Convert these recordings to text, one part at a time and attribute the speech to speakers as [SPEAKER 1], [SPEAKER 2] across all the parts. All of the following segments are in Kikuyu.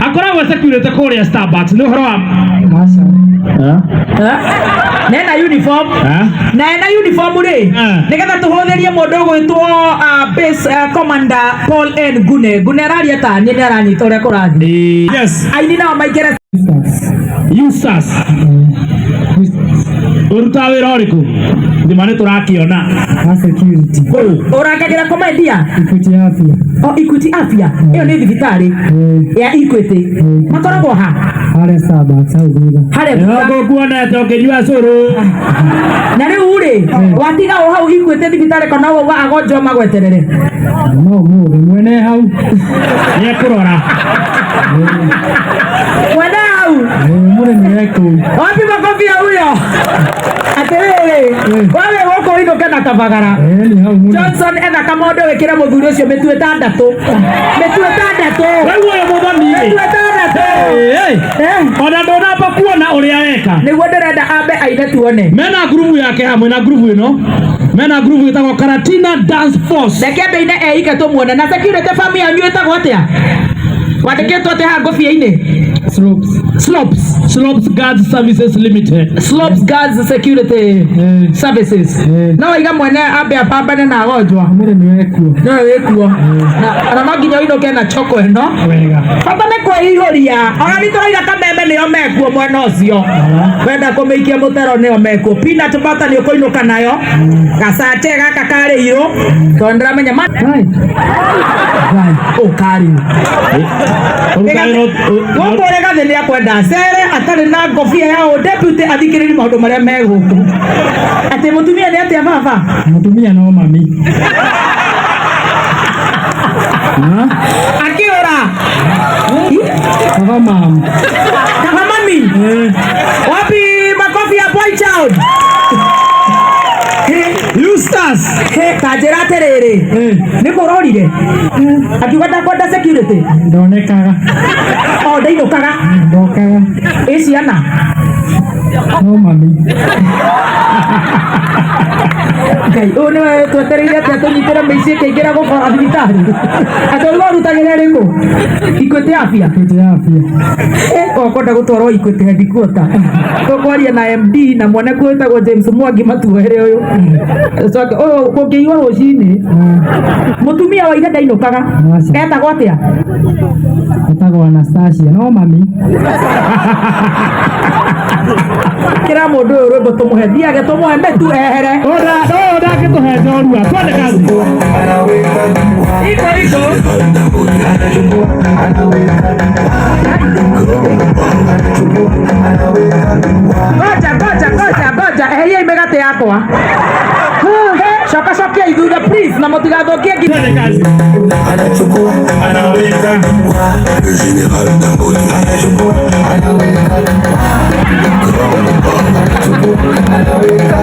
[SPEAKER 1] Akoragwo security kũrĩa Starbucks nĩ ũhoro wa
[SPEAKER 2] Aca.
[SPEAKER 1] Eh?
[SPEAKER 3] Nena uniform.
[SPEAKER 1] Eh?
[SPEAKER 3] Na ena uniform rĩ,
[SPEAKER 1] Eh.
[SPEAKER 3] nĩgetha tũhũthĩrie mũndũ ũgwĩtwo base commander Paul N Ngune. Ngune araria ta niĩ, nĩ aranyita ũrĩa kũrathiĩ.
[SPEAKER 1] Yes.
[SPEAKER 3] Aini nao maingĩre.
[SPEAKER 1] Eustace. Ũrutaga wĩra ũrĩkũ? Thima nĩ tũrakĩona.
[SPEAKER 2] A security.
[SPEAKER 1] Kũu.
[SPEAKER 3] Ũrangagĩra kũmendia?
[SPEAKER 2] Equity Afya.
[SPEAKER 3] O Equity Afya ĩyo nĩ thibitarĩ ya Equity. Makoragwo ha?
[SPEAKER 2] Harĩa Starbucks hau thutha.
[SPEAKER 3] Harĩa thutha.
[SPEAKER 1] Ngũkuonete ũkĩnyua cũrũ.
[SPEAKER 3] Na rĩu rĩ, watiga o hau Equity thibitarĩ kana wauga agonjwa magweterere?
[SPEAKER 2] No mũthĩ mwene hau.
[SPEAKER 1] Nĩ ekũrora.
[SPEAKER 3] Mwene hau.
[SPEAKER 2] Mũrĩmi e kũu.
[SPEAKER 3] Wapi makofi ya huyo? Atĩrĩrĩ, wewe gũkũ ũinũke na kabagara.
[SPEAKER 2] Nĩ hau mũno.
[SPEAKER 3] Johnson etha kamondo wĩkĩre mũthuri ũcio mĩtu ĩtandatũ. Mĩtu ĩtandatũ.
[SPEAKER 1] Rĩu ũyũ mũthoni rĩ.
[SPEAKER 3] Mĩtu ĩtandatũ.
[SPEAKER 1] Eh,
[SPEAKER 3] Eh,
[SPEAKER 1] ona ndũnamba kuona ũrĩa eka.
[SPEAKER 3] Nĩguo ndĩrenda ambe aine tuone.
[SPEAKER 1] Mena ngurubu yake hamwe na ngurubu ĩno. Mena ngurubu ĩtagwo Karatina Dance Force.
[SPEAKER 3] Reke ambe aine eike tũmuone. Na security firm yanyu ĩtagwo atĩa? Wandĩkĩtwo atĩa haha ngũbia-inĩ?
[SPEAKER 2] Slopes.
[SPEAKER 3] Slopes.
[SPEAKER 1] Slopes Guards Services Limited.
[SPEAKER 3] Slopes Guards Security Services. No waiga mwene ambe apambane na agonjwa.
[SPEAKER 2] Mũrĩmi e kuo.
[SPEAKER 3] No wĩkuo. Na no nginya ũinũke na choko ĩno.
[SPEAKER 2] Wega.
[SPEAKER 3] Bata nĩ kwĩihũria. Ona nĩ tũraiga kameme nĩo mekuo mwena ũcio. Wenda kũmĩikia mũtero nĩo mekuo. Peanut butter nĩ ũkũinũka nayo. Gacache gaka karĩ irũ. Tondũ ndĩramenya ma
[SPEAKER 2] Hai.
[SPEAKER 3] Ũ karĩ.
[SPEAKER 1] Ũrutaga wĩra
[SPEAKER 3] Gũkũ ũrĩ gathĩ nĩ akwenda acere atarĩ na ngobia ya ũ deputy athikĩrĩrie maũndũ marĩa me gũkũ. Atĩ mũtumia nĩ atĩa baba?
[SPEAKER 2] Mũtumia no mami.
[SPEAKER 3] Akĩũra.
[SPEAKER 2] Baba mam.
[SPEAKER 3] Kaba mami. Wapi makofi ya boy child?
[SPEAKER 1] Eustace.
[SPEAKER 3] He, ta njĩra atĩrĩrĩ, nĩ kũrorire akiuga ndakwenda security.
[SPEAKER 2] Ndonekaga.
[SPEAKER 3] O ndainũkaga.
[SPEAKER 2] Ndokaga.
[SPEAKER 3] Ĩ ciana?
[SPEAKER 2] No mami.
[SPEAKER 3] Ngai, ũyũ nĩwe twetereire atĩa tũnyitĩre mĩici ĩkĩingĩra gũkora thibitarĩ? Atĩ ũrĩa ũrutagĩra ĩrĩkũ? Equity Afya.
[SPEAKER 2] Equity Afya.
[SPEAKER 3] Ũkwenda gũtwarwo Equity headquarter. Tũkwaria na MD na mwene kuo wĩtagwo James Mwangi matuohere ũyũ. Coke ũyũ kũngĩiywo rũcinĩ. Mũtumia wa ithe ndainũkaga.
[SPEAKER 2] Aca.
[SPEAKER 3] Etagwo atĩa?
[SPEAKER 2] Etagwo Anastasia. No mami.
[SPEAKER 3] Kĩra mũndũ ũyũ rwĩmbo tũmũhe thiage tũmũhe mĩtu ehere.
[SPEAKER 1] Ona ũyũ ndangĩtũhe njorua. Twende kazi.
[SPEAKER 3] Iko iko. Ngoja ngoja ngoja ngoja, eheria mĩgate yakwa. Coka cokia thutha please na mũtigathũkie nginya.
[SPEAKER 1] Twende kazi.
[SPEAKER 4] Anachukua, anaweka.
[SPEAKER 5] Le général Dangote.
[SPEAKER 4] Anachukua, anaweka. Anachukua, anaweka.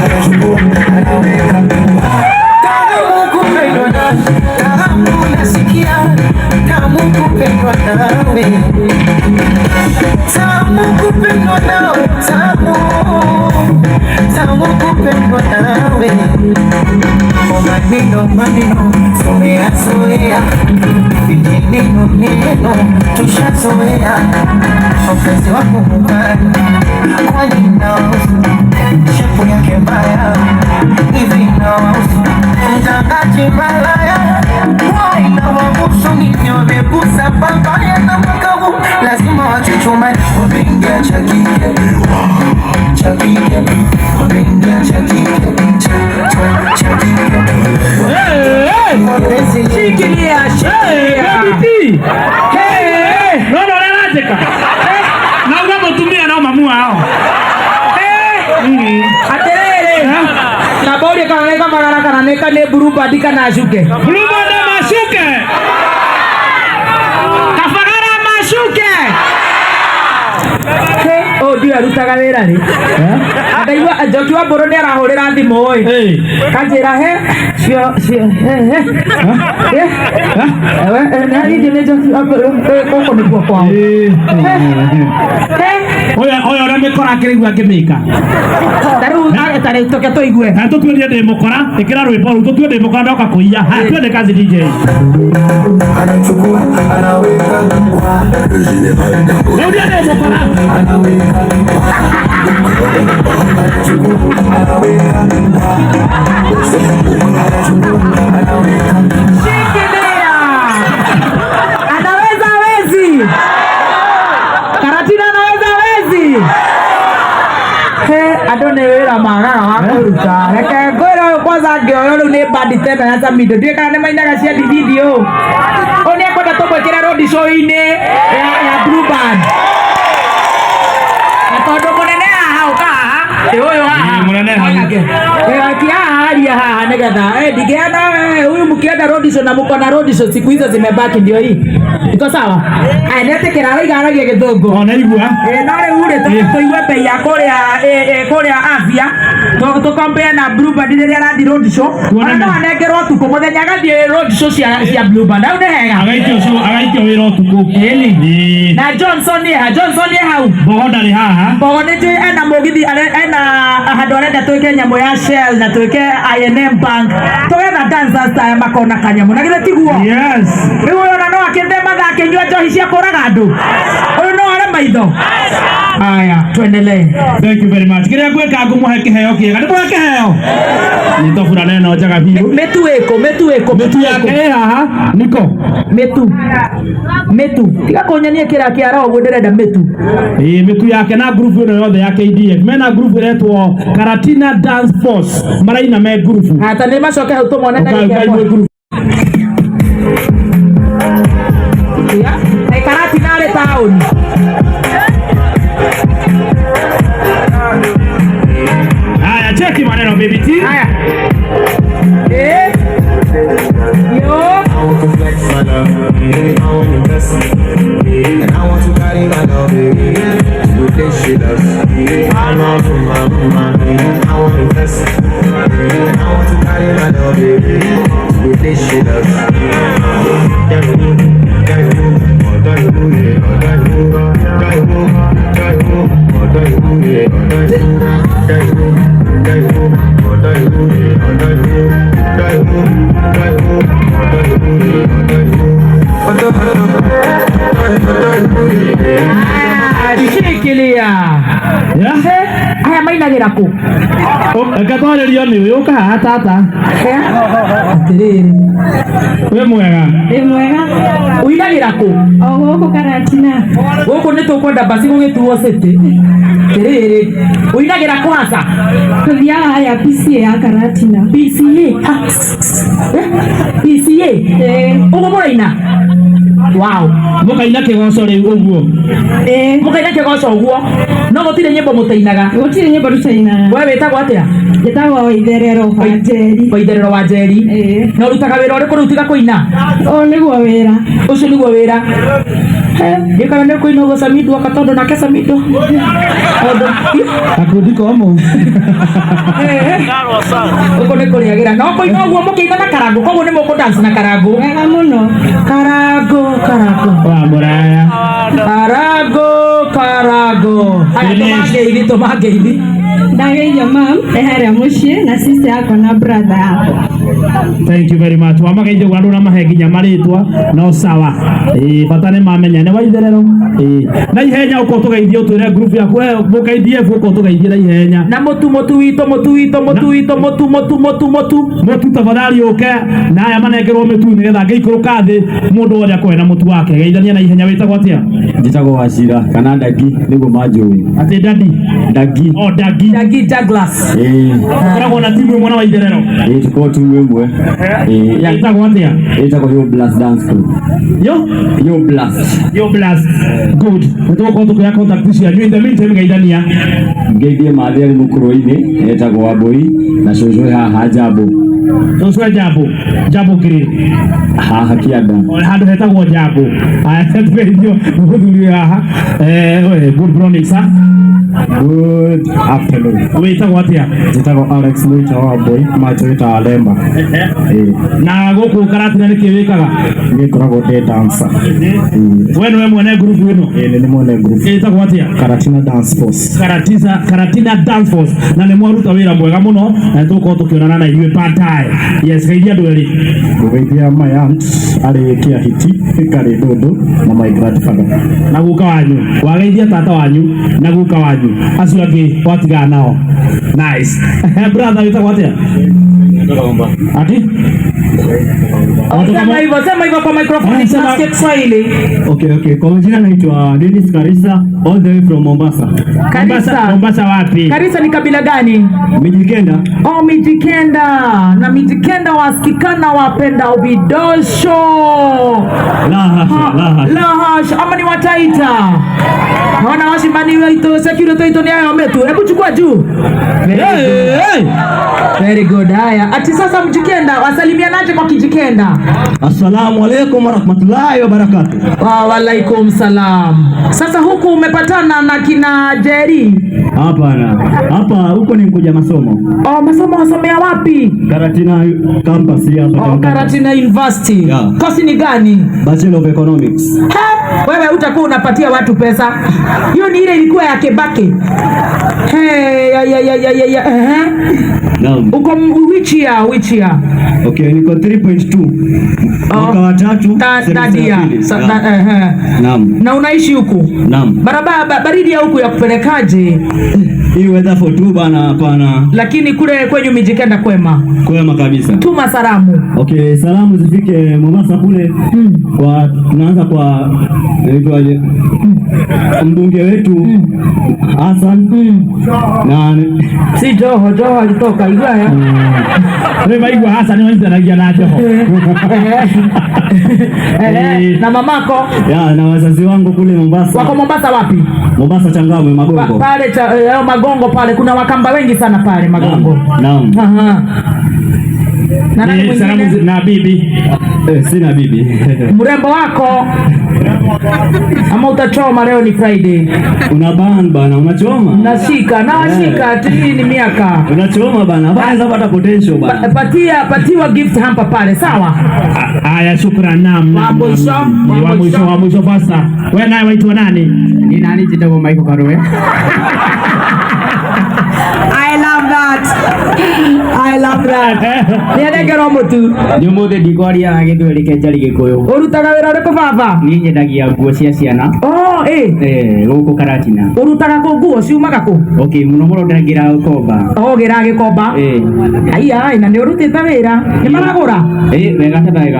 [SPEAKER 4] Anachukua, anaweka. Tamu kupendwa na tamu nasikia, tamu kupendwa nawe, tamu kupendwa nawe, tamu, tamu kupendwa nawe. O maneno maneno tumeyazoea, vijineno neno tushazoea. Mpenzi wako mbaya, kwani inawahusu? Shepu yake mbaya, hivi inawahusu? Mtangaji malaya, wa inawahusu? Nini wamegusa pabaya na mwaka huu lazima wachuchume. Wameingia cha kike cha kike, wameingia cha kike cha cha cha kike.
[SPEAKER 1] Hey, hey.
[SPEAKER 4] Mapenzi
[SPEAKER 3] Shikilia,
[SPEAKER 1] Hey,
[SPEAKER 3] shikilia.
[SPEAKER 1] baby P.
[SPEAKER 3] Hey, hey.
[SPEAKER 1] No no ũrĩa Na uga mũtumia no mamu wao.
[SPEAKER 3] Atĩrĩrĩ, na mbũrie kana nĩ kamagara kana nĩ nĩ Blueband kana cuke.
[SPEAKER 1] Blueband mashuke.
[SPEAKER 3] Kabagara mashuke. Ũyũ ndiũĩ arutaga wĩra rĩ. Ndaigua Njoki wa Mbũrũ nĩ arahũrĩra thimũ ĩ.
[SPEAKER 1] Hey.
[SPEAKER 3] Kanjĩra he cio cio he he. Eh, ewe eh, nĩ nĩ Njoki wa Mbũrũ eh, gũkũ nĩkuo kwao. He
[SPEAKER 1] Ũyũ ũyũ ũrĩa mĩkora akĩrĩigua akĩmĩka.
[SPEAKER 3] ta rĩu ta rĩu tũke tũigue.
[SPEAKER 1] Na tũtuĩrie ndĩ mũkora, ĩkĩra rwĩmbo rũu tũtue ndĩ mũkora ndoka kũiya. Haya twende kazi DJ.
[SPEAKER 4] Anachukua,
[SPEAKER 5] Le général Dangote.
[SPEAKER 1] Rĩu ndiĩ nĩ mũkora.
[SPEAKER 3] Shikilia. Anaweza hawezi? Karatina anaweza hawezi? He, andå nä wä ra magaga wa kå ruta reke ngwä ra å yå kwanza ngä rä u nä bandi tena ya Samido ndiä kana nä mainaga cia ndithindi å å nä ekwenda tå mwä kä re road show-inä ya Blue Band na tondå må nene haha å ka haha ä å yå haha
[SPEAKER 1] Ĩ, mũnene hau.
[SPEAKER 3] Ĩ, haha aria haha nigetha ndigeana huyu mkienda road show na mko na road show siku hizo zimebaki ndio hii iko sawa aya netikira araiga aragia githungu
[SPEAKER 1] Ona igua.
[SPEAKER 3] No rĩu rĩ tũigue bei ya kũrĩa kũrĩa afya tũkompea na Blue Band rĩrĩa arathiĩ road show
[SPEAKER 1] Tuone
[SPEAKER 3] ona no
[SPEAKER 1] na-
[SPEAKER 3] anengerwo ũtukũ mũthenya agathiĩ road show cia Blue Band hau nĩ hega
[SPEAKER 1] Agaikio show, agaikio wĩra ũtukũ.
[SPEAKER 3] Ĩni.
[SPEAKER 1] Ĩĩ.
[SPEAKER 3] Na Johnson ĩ ha Johnson ĩ hau
[SPEAKER 1] Mbogo ndarĩ haha.
[SPEAKER 3] Mbogo nĩ njũĩ ena mũgithi ena handũ arenda twĩke nyamũ ya Shell na twĩke I&M Bank tũgetha dancers ta aya makona kanyamũ na githĩ tiguo
[SPEAKER 1] Yes.
[SPEAKER 3] rĩu ũyũ ona no akĩthe mathaa akĩnyua njohi cia kũraga andũ ũyũ no are maitho haya tuendelee
[SPEAKER 1] Thank you very much. Kĩrĩa ngwĩka ngũmũhe kĩheo kĩega. Ndĩmũhe kĩheo. Nĩ tobura neno njega biũ.
[SPEAKER 3] Mĩtu ĩkũ mĩtu ĩkũ
[SPEAKER 1] Mĩtu yake ĩ haha. Niko.
[SPEAKER 3] mĩtu mĩtu tiga kũnyonia kĩra kĩara ũguo ndĩrenda mĩtu
[SPEAKER 1] Ĩĩ mĩtu yake na ngurubu ĩno yothe ya KDF. Mena ngurubu ĩretwo Karatina Dance Force. Maraina me ngurubu.
[SPEAKER 3] hata nĩ macoke hau tũmone
[SPEAKER 1] Ũka-
[SPEAKER 3] ndagĩka
[SPEAKER 1] ũkaigue
[SPEAKER 3] ĩmwe
[SPEAKER 1] ngurubu.
[SPEAKER 3] Ya, na Karatina arĩ taũni
[SPEAKER 1] Haya, cheki maneno baby T.
[SPEAKER 3] haya Eh. Yo.
[SPEAKER 4] Flex my love, I want to invest. And I want to carry my love to the place she loves. I'm out of my mind. I want to invest. And I want to carry my love to the place she loves.
[SPEAKER 3] Ah, shikilia
[SPEAKER 1] Yeah.
[SPEAKER 3] aya mainagĩra kũ
[SPEAKER 1] Reke twarĩrio nĩ ũyũ ũka haha tata.
[SPEAKER 3] atĩrĩrĩ
[SPEAKER 1] Wĩ mwega.
[SPEAKER 6] Wĩ mwega
[SPEAKER 3] ũinagĩra kũ
[SPEAKER 6] o gũkũ Karatina
[SPEAKER 3] gũkũ nĩ tũkwenda basi gũgĩtuo city atĩrĩrĩ ũinagĩra kũ hasa
[SPEAKER 6] tũthiaga harĩa PCA ya Karatina
[SPEAKER 3] PCA ha. Eh, PCA
[SPEAKER 6] Ĩĩ.
[SPEAKER 3] ũguo mũraina wow
[SPEAKER 1] Mũkaina kĩgoco rĩu ũguo.
[SPEAKER 6] Ĩĩ.
[SPEAKER 3] mũkaina kĩgoco ũguo no gũtirĩ nyĩmbo mũtainaga
[SPEAKER 6] gũtirĩ nyĩmbo tũtainaga
[SPEAKER 3] we wĩtagwo atĩa
[SPEAKER 6] njĩtagwo Waitherero wa Njeri
[SPEAKER 3] Waitherero wa Njeri
[SPEAKER 6] Ĩĩ.
[SPEAKER 3] na ũrutaga wĩra ũrĩkũ rĩu tiga kũina
[SPEAKER 6] ũyũ nĩguo wĩra
[SPEAKER 3] ũcio nĩguo wĩra ndikana nĩ kũina ũguo Samido akatondo nake Samido tondũ
[SPEAKER 1] Gakundi komũ.
[SPEAKER 3] ũguo nĩ kũrĩagĩra no kũina ũguo mũkĩina na karangũ koguo nĩ mũkũ dance na karangũ
[SPEAKER 6] wega mũno
[SPEAKER 3] karangũ karangũ
[SPEAKER 1] Wa mũraya.
[SPEAKER 3] karangũ karangũ haya
[SPEAKER 1] Finish.
[SPEAKER 3] tũmangeithi tũmangeithi
[SPEAKER 6] ndageithio mam e harĩa mũciĩ na sister yakwa na brother yakwa
[SPEAKER 1] Thank you very much. Wamageithia ũguo andũ na mahe nginya marĩtwa no sawa. Ĩĩ bata nĩ mamenya nĩ Waitherero. Ĩĩ na ihenya ũka ũtũgeithie ũtwĩre group yaku mũka KDF ũka ũtũgeithie na ihenya.
[SPEAKER 3] na mũtu mũtu witũ mũtu witũ mũtu witũ mũtu mũtu mũtu mũtu
[SPEAKER 1] Mũtu tafadhali ũke na aya manengerwo mĩtu nĩgetha ngĩikũrũka thĩ mũndũ wothe akorwo na mũtu wake. Geithania na ihenya wĩtagwo atĩa?
[SPEAKER 7] Njĩtagwo Wachira kana Ndagi nĩguo manjũĩ.
[SPEAKER 1] Atĩ Dadi.
[SPEAKER 7] Ndagi.
[SPEAKER 1] O Dagi.
[SPEAKER 3] Dagi Douglas
[SPEAKER 7] Ĩĩ.
[SPEAKER 1] Ũkoragwo na timu ĩmwe na Waitherero.
[SPEAKER 7] Ĩĩ tũkoragwo timu ĩmwe. Ĩĩ.
[SPEAKER 1] Ĩtagwo atĩa?
[SPEAKER 7] Ĩtagwo Yo Blast Dance Crew.
[SPEAKER 1] Yo?
[SPEAKER 7] Yo Blast.
[SPEAKER 1] Yo Blast. Good. Nĩ tũgũkorwo tũkĩoya contact cianyu in the meantime geithania.
[SPEAKER 7] Ngeithie mathĩ arĩ mũkũrũ-inĩ etagwo Wambũi na cũcũ haha Njambũ.
[SPEAKER 1] Cũcũ e Njambũ. Njambũ kĩrĩ.
[SPEAKER 7] Haha kĩanda.
[SPEAKER 1] Handũ hetagwo Njambũ. Aya tũgeithio nĩ mũthuri wĩ haha. We, good morning sir.
[SPEAKER 2] Good afternoon.
[SPEAKER 1] Wĩtagwo atĩa?
[SPEAKER 2] Njĩtagwo Alex Mwita wa Mbui, manjũĩ Lemba. Ĩĩ.
[SPEAKER 1] Na gũkũ Karatina nĩkĩ wĩkaga?
[SPEAKER 2] Niĩ ngoragwo ndĩ dancer. Ĩĩ.
[SPEAKER 1] We nĩwe mwene ngurubu ĩno?
[SPEAKER 2] Ĩĩ nĩ mwene group.
[SPEAKER 1] Ĩtagwo atĩa?
[SPEAKER 2] Karatina Dance Force.
[SPEAKER 1] Karatina, Karatina Dance Force na nĩ mwaruta wĩra mwega mũno na nĩ tũgũkorwo tũkĩonana na inyuĩ baadaye. Haya, yes, geithia andũ erĩ.
[SPEAKER 2] Ngũgeithia my aunt arĩ Kĩahiti Karĩ Ndũndũ na my grandfather.
[SPEAKER 1] Na guka wanyu, wageithia tata wanyu na guka wanyu, acio angĩ watigana nao. Nice. Brother, wĩtagwo atĩa? Ati?
[SPEAKER 3] Sema hivyo, sema hivyo kwa microphone,
[SPEAKER 1] Sema-
[SPEAKER 3] tunasikia Kiswahili.
[SPEAKER 7] Okay, okay. Kwa majina naitwa Dennis Karisa all the way from Mombasa.
[SPEAKER 1] Mombasa,
[SPEAKER 3] Karisa.
[SPEAKER 1] Mombasa wapi?
[SPEAKER 3] Karisa ni kabila gani?
[SPEAKER 7] Mijikenda.
[SPEAKER 3] Oh, Mijikenda. Na Mijikenda wasikikana wapenda vidosho.
[SPEAKER 7] La hasha, la hasha.
[SPEAKER 3] La hasha, ama ni Wataita. Naona washimani wetu security wetu ni hayo metu. Hebu chukua juu. Very
[SPEAKER 1] Hey, hey.
[SPEAKER 3] Very good. Haya, ati sasa Mjikenda wasalimianaje kwa Kijikenda?
[SPEAKER 7] Assalamu alaikum warahmatullahi wabarakatuh.
[SPEAKER 3] Wa walaikum salam. Sasa huku umepatana na kina Jerry.
[SPEAKER 7] Hapana. Hapa huko ni kuja masomo.
[SPEAKER 3] Oh, masomo wasomea wapi?
[SPEAKER 7] Karatina campus hapa.
[SPEAKER 3] Oh, Karatina University.
[SPEAKER 7] Yeah.
[SPEAKER 3] Kosi ni gani?
[SPEAKER 7] Bachelor of Economics.
[SPEAKER 3] He, wewe utakuwa unapatia watu pesa. Hiyo ni ile ilikuwa ya Kibaki. Hey, ya ya ya ya ya ya. Ehe.
[SPEAKER 7] Naam.
[SPEAKER 3] Uko which year? Which year?
[SPEAKER 7] Okay, niko 3.2.
[SPEAKER 3] Oh.
[SPEAKER 7] Mwaka wa tatu. Semester
[SPEAKER 3] Third
[SPEAKER 7] ya
[SPEAKER 3] year.
[SPEAKER 7] pili.
[SPEAKER 3] Sa-
[SPEAKER 7] Yeah.
[SPEAKER 3] ehe.
[SPEAKER 7] Naam.
[SPEAKER 3] Na unaishi huku?
[SPEAKER 7] Naam.
[SPEAKER 3] Barabara baridi ya huku ya kupelekaje?
[SPEAKER 7] Hii weather for two bana, hapana.
[SPEAKER 3] Lakini kule kwenyu Mijikenda kwema.
[SPEAKER 7] Kwema kabisa.
[SPEAKER 3] Tuma salamu.
[SPEAKER 7] Okay, salamu zifike Mombasa kule. Kwa tunaanza kwa inaitwaje? Mbunge wetu Hassan na
[SPEAKER 3] Si Joho, Joho alitoka Igwaya.
[SPEAKER 1] Rĩu maigua Hassan nĩwanyitanagia na Joho.
[SPEAKER 3] Eh, na mamako
[SPEAKER 7] ya na wazazi wangu kule Mombasa.
[SPEAKER 3] wako Mombasa wapi?
[SPEAKER 7] Mombasa Changamwe Magongo.
[SPEAKER 3] Pale cha, Magongo pale kuna Wakamba wengi sana pale Magongo.
[SPEAKER 7] Naam.
[SPEAKER 3] Aha. Na nani
[SPEAKER 1] Ni salamu
[SPEAKER 3] mwingine?
[SPEAKER 1] na bibi.
[SPEAKER 7] Sina bibi.
[SPEAKER 3] Mrembo wako ama utachoma leo ni Friday.
[SPEAKER 7] Una ban bana, unachoma.
[SPEAKER 3] Nashika, nawashika yeah. Hii ni miaka.
[SPEAKER 7] Unachoma bana. Hapa naweza pata potential bana.
[SPEAKER 3] Patiwa gift hamper pale, sawa?
[SPEAKER 1] Haya, shukran. Naam.
[SPEAKER 3] Wa mwisho,
[SPEAKER 1] Wa mwisho, wa mwisho fasta. Wewe naye waitwa nani?
[SPEAKER 8] Ni nani jitagwo Michael Karue.
[SPEAKER 3] I love that. I love that. Nĩanengerwo mũtu.
[SPEAKER 8] Nĩ ũmũthĩ ndikwaria gĩthweri ke njari gĩkũyũ.
[SPEAKER 3] Ũrutaga wĩra ũrĩkũ baba?
[SPEAKER 8] Niĩ nyendagia nguo cia ciana.
[SPEAKER 3] Oh, eh.
[SPEAKER 8] Gũkũ Karatina.
[SPEAKER 3] Ũrutaga kũ nguo ciumaga kũ?
[SPEAKER 8] Okay, mũno mũno ndagĩra Gĩkomba.
[SPEAKER 3] Oh, gĩra Gĩkomba. Aiya, na nĩ ũrutĩte wĩra. Nĩ maragũra?
[SPEAKER 8] Wega ta wega.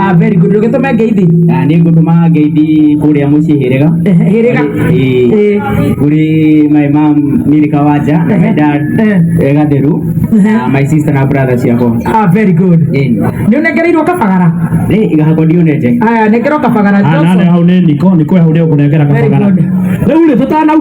[SPEAKER 3] Ah, very good. Ndũgĩtũme ngeithi.
[SPEAKER 8] Nĩ ngũtũma ngeithi kũrĩa mũciĩ Hĩrĩga.
[SPEAKER 3] Hĩrĩga.
[SPEAKER 8] Kũrĩ my mom Milika Wanja na my dad Gatheru na my sister na brother ciakwa.
[SPEAKER 3] Ah, very good. Nĩ ũnengereirwo kabagara?
[SPEAKER 8] Gakwa ndionete.
[SPEAKER 3] Aya, nengerwo kabagara.
[SPEAKER 1] Nane
[SPEAKER 3] Johnson.
[SPEAKER 1] hau nĩ Niko, Niko hau nĩ ũkũnengera
[SPEAKER 3] Very
[SPEAKER 1] kabagara.
[SPEAKER 3] good.
[SPEAKER 1] Rĩu rĩ tũtana